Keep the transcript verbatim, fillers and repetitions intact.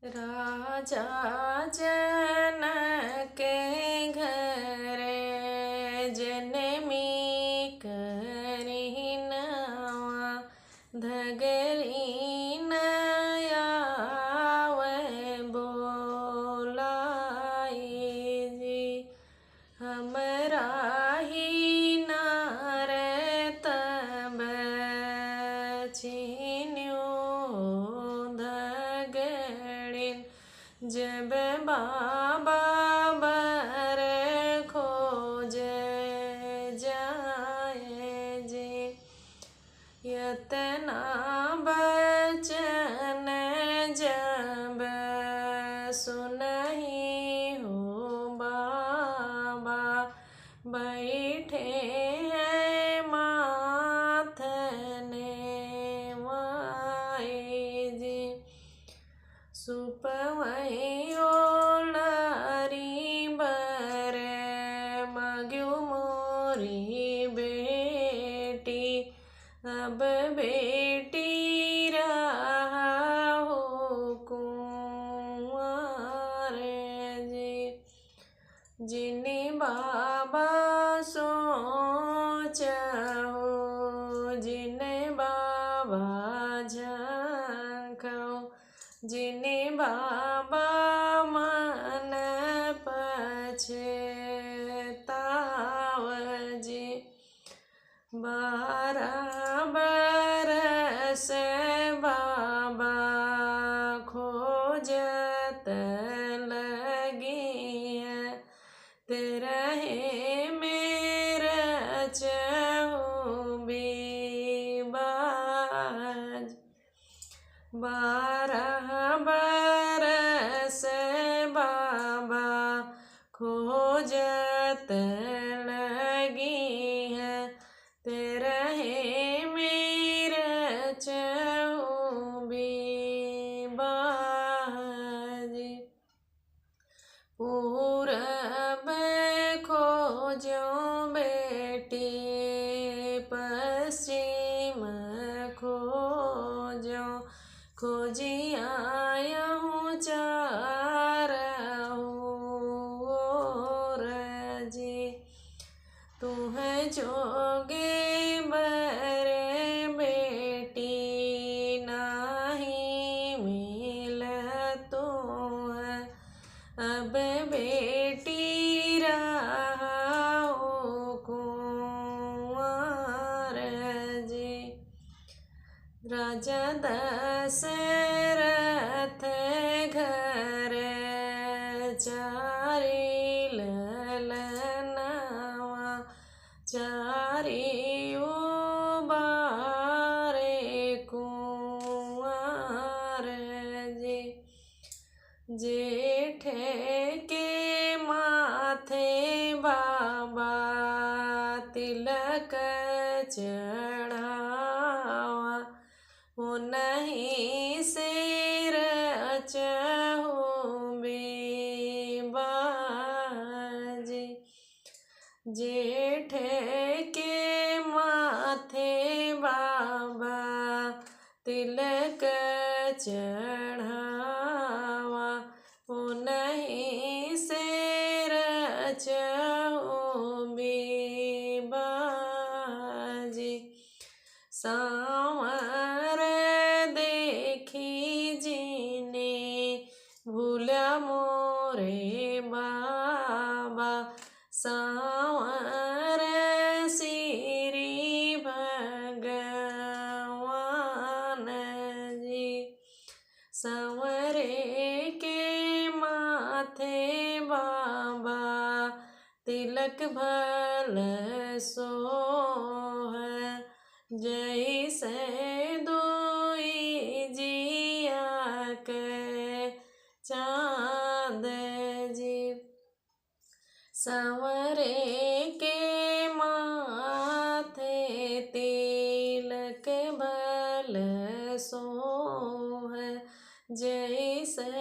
राजा जनक घर जनमी करिनवा, धगरी न आवै बोलाई जी। हमरा ही नार तब छिन्यो धगड़िन, जब बाबा बर खोज जाए जी। यतना बचन जब सुनही हो बाबा, बैठे हैं माथ नेवाई जी। सुपवई ओलारी बर मग्यो मोरी बेटी, अब बेटी रहा हो कुंवर जी। जिनि बाबा सोचहु, जिनि बाबा झांकहु, जिनि बाबा मन पछताव जी। बारह बरस बाबा खोजत लगिहैं, तेरहे में रचहु बीबाज। बारह बरस बाबा खोजत लगिहैं, तेरहे में रचहु बीबाज। पूरब खोजो बेटी, पश्चिम खोजो, खोजि आयहु चारहु ओर जी। तुहैं जोगे बर बेटी नाहीं मिलत तुहैं, अब बेटी रहा हो कुंवर जी। राजा दशरथ घर चारि ललनवा, चारिउ बारे कुंवर जी। जेठ के माथे बाबा तिलक चढ़ावा, ओनही से रचहु बीबाज। जेठ के माथे बाबा तिलक चढ़ावा, ओनही से रचहु बीबाज। साँवर देखि जिनि भूल्या मोरे बाबा, साँवर सिरी भगवान जी। साँवरे के माथे बाबा तिलक भल सोह, जइसे दुइ जिया के चाँद जी। साँवरे के माथे तिलक भल सोह, जइसे